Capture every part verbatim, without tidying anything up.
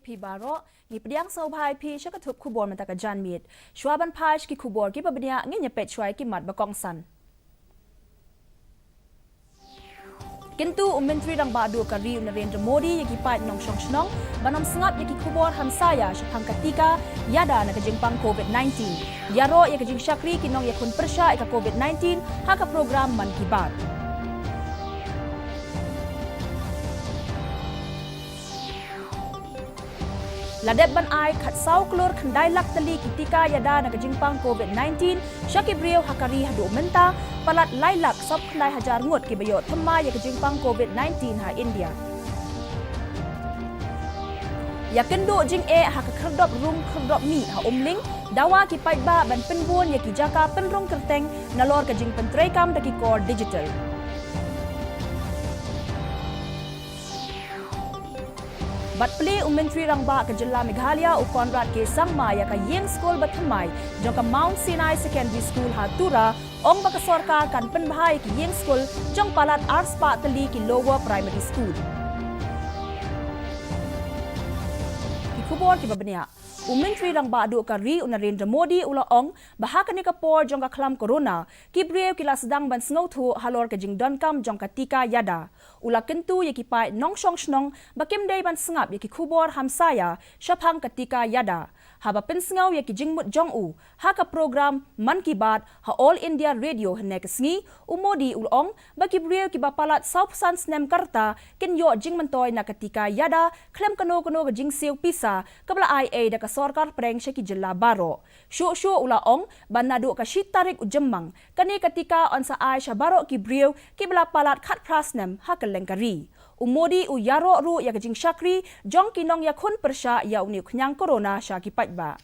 Phi baroh, ngi pdiang sngewbha ïa phi sha ka thup khubor mynta ka janmiet. Shuwa ban phai sha ki khubor kiba bniah, ngin ïa peit shuwa ïa ki mat ba kongsan. Kyntu u Myntri Rangbah Duh ka ri u Narendra Modi ïa ki paid nongshong shnong ban ym sngap ïa ki khubor hamsaïa shaphang ka tika ïada na ka jingpang covid nineteen. Ïaroh ïa ka jingshakri ki nongïakhun pyrshah ïa ka covid nineteen ha ka program Mann Ki Baat. La dep ban ai khatsaw klur khyndai lak tylli ki tika ïada na ka jingpang covid nineteen sha ki briew ha ka ri haduh mynta, palat lai lak sawphew khyndai hajar ngut kiba ïoh thymmai ïa ka jingpang covid nineteen ha India. Ïakynduh jingeh ha ka khyrdop rung khyrdop mih ha Umling, dawa ki paidbah ban pynbun ïa ki jaka pynrung kyrteng nalor ka jingpyntreikam da ki kor digital. Bad plie u Myntri Rangbah ka jylla Meghalaya u Conrad K Sangma ïa ka ïing skul bathymmai jong ka Mount Sinai Secondary School ha Tura, ong ba ka sorkar kan pynbha ïa ki ïing skul jong palat arspah tylli ki lower primary school. Ki khubor kiba bniah. U Myntri Rangbah Duh ka ri u Narendra Modi u la ong ba ha kane ka por jong ka khlam corona, ki briew ki la sdang ban sngewthuh halor ka jingdonkam jong ka tika ïada. U la kyntu ïa ki paid nongshong shnong ba kim dei ban sngap ïa ki khubor hamsaïa shaphang ka tika ïada. Haba pynsngew ïa ki jingmut jong u ha ka program Mann Ki Baat ha All India Radio hynne ka sngi, u Modi u la ong ba ki briew kiba palat sawphew san snem ka rta kin ïoh jingmyntoi na ka tika ïada khlem kano kano ka jingsiew pisa kaba la ai ei da ka sorkar pdeng sha ki jylla baroh. Shuh shuh u la ong ba naduh ka shi tarik u Jymmang, kane ka tika yn sa ai sha baroh ki briew kiba la palat khatphra snem ha kylleng ka ri. U Modi u ïaroh ruh ïa ka jingshakri jong ki nongïakhun pyrshah ïa une u khñiang corona sha ki paidbah.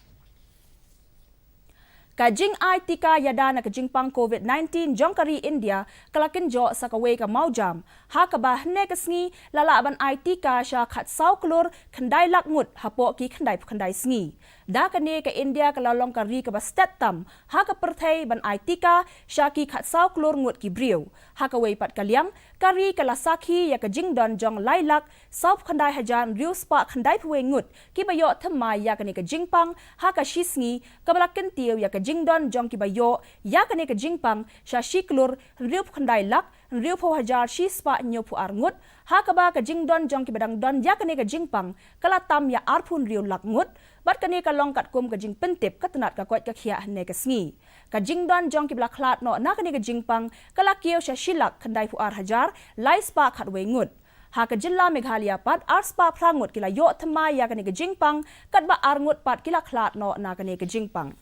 Ka jingai tika ïada na ka jingpang covid nineteen jong ka ri India ka la kynjoh sa kawei ka mawjam, ha kaba hynne ka sngi la lah ban ai tika sha khatsaw klur khyndai lak ngut hapoh ki khyndaiphew khyndai sngi. Da kane ka India ka la long ka ri kaba stet tam ha ka pyrthei ban ai tika sha ki khatsaw klur ngut ki briew. Ha kawei pat ka liang, ka ri ka la sakhi ïa ka jingdon jong lai lak sawphew khyndai hajar hynriew spah khyndaiphew wei ngut kiba ïoh thymmai ïa kane ka jingpang ha ka shi sngi, kaba la kyntiew ïa ka jingdon jong kiba ïoh ïa kane ka jingpang sha shi klur hynriewphew khyndai lak hynriewphew hajar shi spah hynñiewphew ar ngut, ha kaba ka jingdon jong kiba dang don ïa kane ka jingpang ka la tam ïa arphew hynriew lak ngut. Bad kane ka long katkum ka jingpyntip ka tnat ka koit ka khiah hynne ka sngi. Ka jingdon jong kiba la khlad noh na kane ka jingpang ka la kiew sha shi lak khyndaiphew ar hajar lai spah khatwei ngut. Ha ka jylla Meghalaya pat, arspah phra ngut ki la ïoh thymmai ïa kane ka jingpang, katba ar ngut pat ki la khlad noh na kane ka jingpang.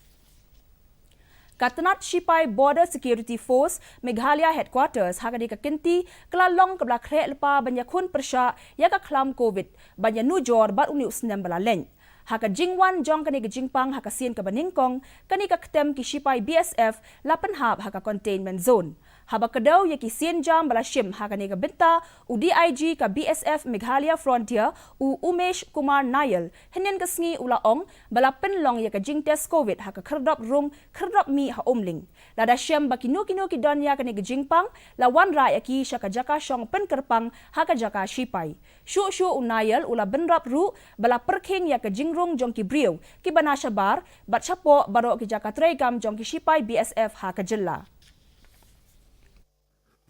Ka tnat shipai Border Security Force Meghalaya Headquarters ha kane ka kynti ka la long kaba la khreh lypa ban ïakhun pyrshah ïa ka khlam covid ban ïanujor bad une u snem ba la leit. Ha ka jingwan jong kane ka jingpang ha ka sien kaba nyngkong, kane ka ktem ki shipai B S F la pynhap ha ka containment zone. Haba kdew ïa ki sienjam ba la shim ha kane ka bynta, u D I G ka B S F Meghalaya Frontier, u Umesh Kumar Nair, hynnin ka sngi u la ong ba la pynlong ïa ka jingtest covid ha ka khyrdop rung khyrdop mih ha Umling. Lada shem ba kino kino ki don ïa kane ka jingpang, la wanrah ïa ki sha ka jaka shong pynkyrpang ha ka jaka shipai. Shuh shuh u Nair u la bynrap ruh ba la pyrkhing ïa ka jingrung jong ki briew kiba na shabar bad shapoh baroh ki jaka treikam jong ki shipai B S F ha ka jylla.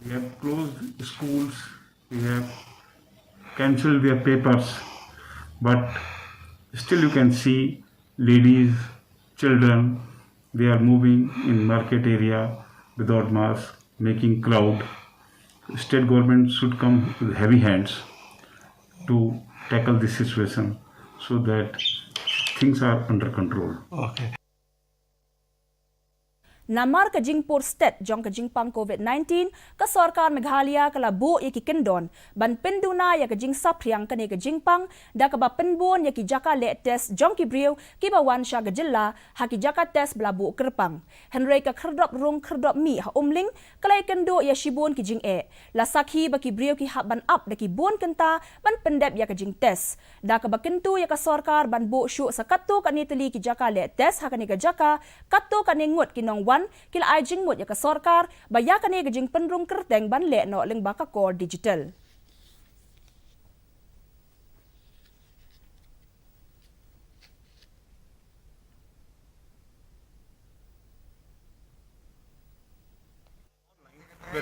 We have closed schools, we have cancelled their papers, but still you can see ladies, children, they are moving in market area without mask, making crowd. State government should come with heavy hands to tackle this situation so that things are under control. Okay. Namar ka jingpur stet jong ka jingpang covid nineteen, ka sorkar Meghalaya ka la buh ïa ki kyndon ban pynduna ïa ka jingsaphriang kane ka jingpang, da kaba pynbun ïa ki jaka leh test jong ki briew kiba wan sha ka jylla ha ki jaka test ba la buh kyrpang. Hynrei ka khyrdop rung khyrdop mih ha Umling ka la ïakynduh ïa shibun ki jingeh. La sakhi ba ki briew ki hap ban ap da ki bun kynta ban pyndep ïa ka jingtest. Da kaba kyntu ïa ka sorkar ban buh shuh sa katto katne tylli ki jaka leh test ha kane ka jaka, katto katne ngut ki nongwan ki la ai jingmut ïa ka sorkar ba ïa kane ka jingpynrung kyrteng ban leh noh lyngba ka kor digital.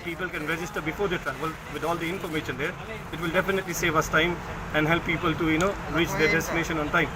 People can register before they travel with all the information there. It will definitely save us time and help people to, you know, reach their destination on time.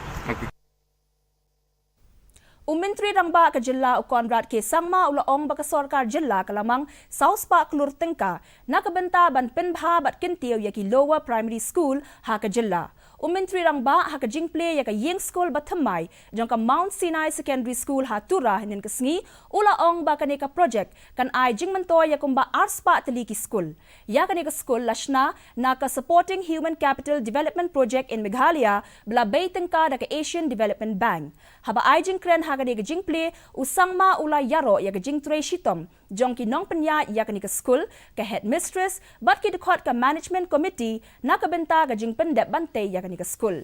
U Myntri Rangbah ka Jylla u Conrad K Sangma u la ong ba ka Sorkar Jylla ka la mang saw spah klur tyngka na ka bynta ban pynbha bad kyntiew ïa ki Lower Primary School ha ka Jylla. U Myntri Rangbah ha ka jingplie ïa ka ïing skul ba thymmai jong ka Mount Sinai Secondary School ha Tura hynnin ka sngi u la ong ba kane ka project kan ai jingmyntoi ïa kumba ar spah tylli ki skul. Ïa kane ka skul la shna na ka Supporting Human Capital Development Project in Meghalaya ba la bei tyngka da ka Asian Development Bank. Haba ai jingkren ha kane ka jingplie, u Sangma u la ïaroh ïa ka jingtrei shitom jong ki nongpynïaid ïa kane ka skul, ka headmistress bad ki dkhot ka management committee na ka bynta ka jingpyndep ban tei ïa kane ka skul.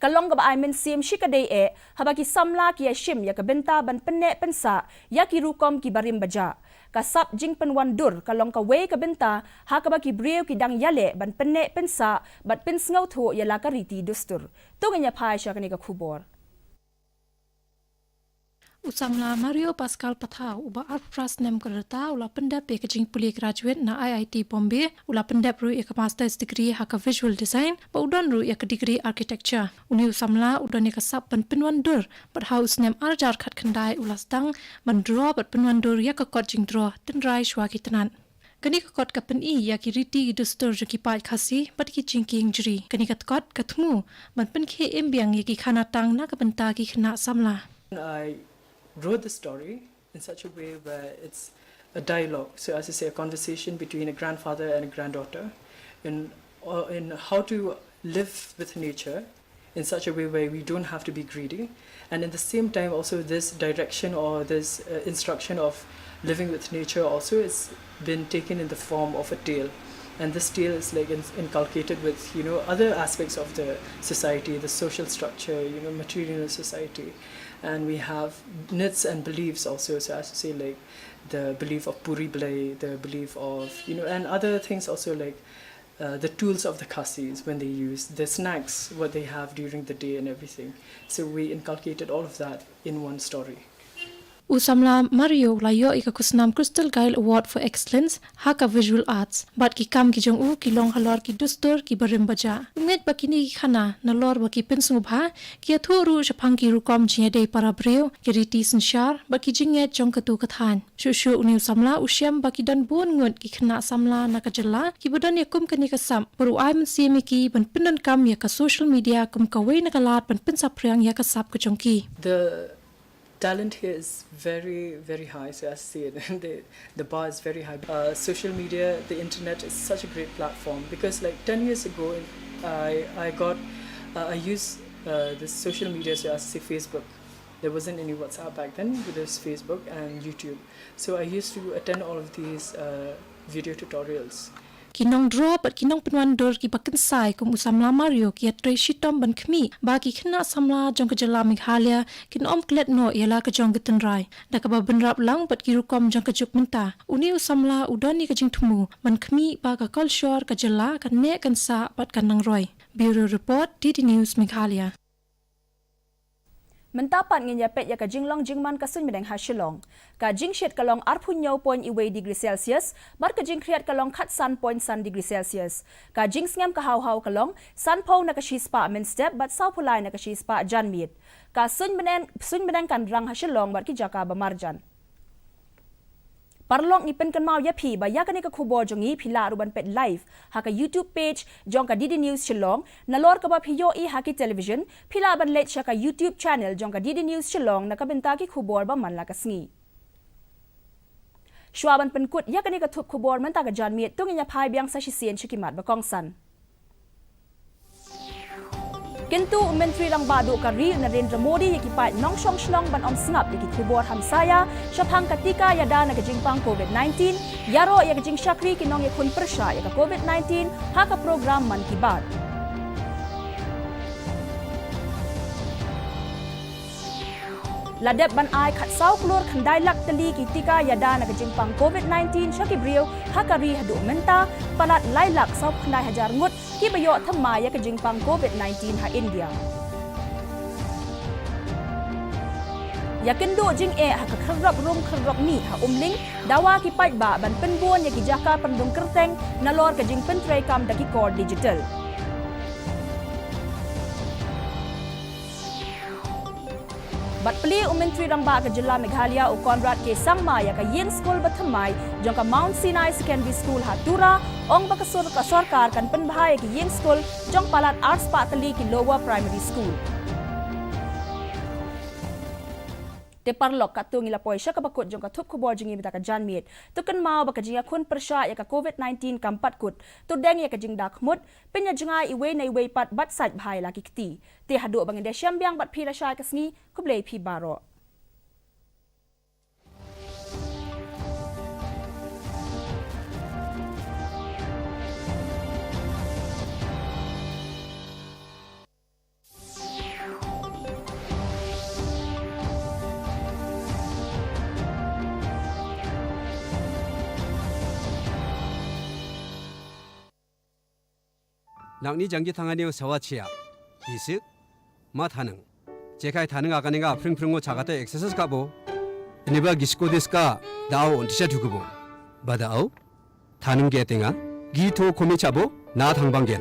Ka long kaba ai mynsiem shikatdei eh haba ki samla ki ïashim ïa ka bynta ban pynneh pynsah ïa ki rukom ki barim bajah. Ka sap jingpynwandur ka long kawei ka bynta ha kaba ki briew ki dang ïaleh ban pynneh pynsah bad pynsngewthuh ïa la ka riti dustur. To ngin ïa phai sha kane ka khubor. U samla Mario Pascal Pathaw uba arphew phra snem ka rta u la pyndep ïa ka jingpule graduate na I I T Bombay, u la pyndep ruh ïa ka master's degree ha ka visual design bad u don ruh ïa ka degree architecture. Une u samla u don ïa ka sap ban pynwandur bad ha u snem arhajar khatkhyndai u la sdang ban draw bad pynwandur ïa ka kot jingdraw Tynrai Shuwa Ki Tnat. Kane ka kot ka pyni ïa ki riti ki dustur jong ki paid Khasi bad ki jingkieng jri. Kane ka kot ka thmu ban pynkhie im biang ïa ki khana tang na ka bynta ki khynnah samla. I wrote the story in such a way where it's a dialogue, so as to say, a conversation between a grandfather and a granddaughter in, uh, in how to live with nature in such a way where we don't have to be greedy. And at the same time, also, this direction or this uh, instruction of living with nature also has been taken in the form of a tale. And this tale is like in- inculcated with, you know, other aspects of the society, the social structure, you know, material society. And we have myths and beliefs also, so as to say, like, the belief of Puri Blai, the belief of, you know, and other things also, like uh, the tools of the Khasis when they use, the snacks, what they have during the day and everything. So we inculcated all of that in one story. U samla Mario u la ïoh ïa ka khusnam Crystal Gayle Award for Excellence ha ka Visual Arts. Bad ki kam ki jong u ki long halor ki dustur ki barim bajah. U ngeit ba kine ki khana nalor ba ki pynsngewbha ki ïathuh ruh shaphang ki rukom jingïadei para briew, ki riti synshar bad ki jingngeit jong katto ka thaiñ. Shuh shuh une u samla u shem ba ki don bun ngut ki khynnah samla na ka jylla kiba don ïa kum kane ka sap bad u ai mynsiem ïa ki ban pyndonkam ïa ka social media kum kawei na ka lad ban pynsaphriang ïa ka sap ka jong ki. The talent here is very, very high, so as I say, the, the bar is very high. Uh, social media, the internet is such a great platform because, like, ten years ago, I, I got, uh, I used uh, the social media, so as I say, Facebook. There wasn't any WhatsApp back then, but there's Facebook and YouTube. So I used to attend all of these uh, video tutorials. Ki nongdraw bad ki nongpynwandur kiba kynsai kum u samla Mario ki ïatrei shitom ban khmih ba ki khynnah samla jong ka jylla Meghalaya kin ym klet noh ïa la ka jong ka tynrai. Da kaba bynrap lang bad ki rukom jong ka juk mynta, une u samla u don ïa ka jingthmu ban khmih ba ka kolshor ka jylla kan neh kan sah bad kan nang roi. Bureau Report, D D News Meghalaya. Mynta pat ngin ïa peit ïa ka jinglong jingman ka suiñ bneng ha Shillong. Ka jingshit ka long arphew hynñiew point wei degree Celsius bad ka jingkhriat ka long khatsan point san degree Celsius. Ka jingsngem ka haw haw ka long sanphew na ka shispah mynstep bad sawphew lai na ka shispah janmiet. Ka suiñ bneng, suiñ bneng kan rang ha Shillong bad ki jaka ba marjan. Paralok, ngi pynkynmaw ïa phi ba ïa kane ka khubor jong ngi phi lah ruh ban peit live ha ka YouTube page jong ka D D News Shillong, nalor kaba phi ïohi ha ki television phi lah ban leit sha ka YouTube channel jong ka D D News Shillong na ka bynta ki khubor ba man la ka sngi. Shuwa ban pynkut ïa kane ka thup khubor mynta ka janmiet, to ngin ïa phai biang sa shisien sha ki mat ba kongsan. Kyntu u Myntri Rangbah Duh ka ri u Narendra Modi ïa ki paid nongshong shnong ban ym sngap ïa ki khubor hamsaïa shaphang ka tika ïada na ka jingpang Covid nineteen, ïaroh ïa ka jingshakri ki nongïakhun pyrshah ïa ka Covid nineteen ha ka program Mann Ki Baat. La dep ban ai khatsaw klur khyndai lak tylli ki tika ïada na ka jingpang Covid nineteen sha ki briew ha ka ri haduh mynta, palat lai lak sawphew khyndai hajar ngut kiba ïoh thymmai ïa ka jingpang Covid nineteen ha India. Ïakynduh jingeh ha ka khyrdop rung khyrdop mih ha Umling, dawa ki paidbah ban pynbun ïa ki jaka pyndung kyrteng nalor ka jingpyntreikam da ki kor digital. Bad plie u Myntri Rangbah ka Jylla Meghalaya u Conrad K Sangma ïa ka ïing skul ba thymmai jong ka Mount Sinai Secondary School ha Tura, ong ba ka sur-, ka sorkar kan pynbha ïa ki ïing skul jong palat arspah tylli ki Lower Primary School. Te paralok, katto ngi la poi sha kaba kut jong ka thup khubor jong ngi mynta ka janmiet. To kynmaw ba ka jingïakhun pyrshah ïa ka COVID nineteen kam pat kut. To deng ïa ka jingdakhmut, pynïajngai iwei na iwei pat bad sait bha ïa la ki kti. Te haduh ba ngin da shem biang bad phi lashai ka sngi, khublei phi baroh. Nangni jang ki thang ani sawa chia. Isik. Ma thanang. Chekai thanang akane nga pring pring ngo chakate exercise ka bo. Ini ba gisko dis ka dao on tisha thukubo. Ba dao. Thanang ge tenga. Gi tho khomi chabo. Na thang bang gen.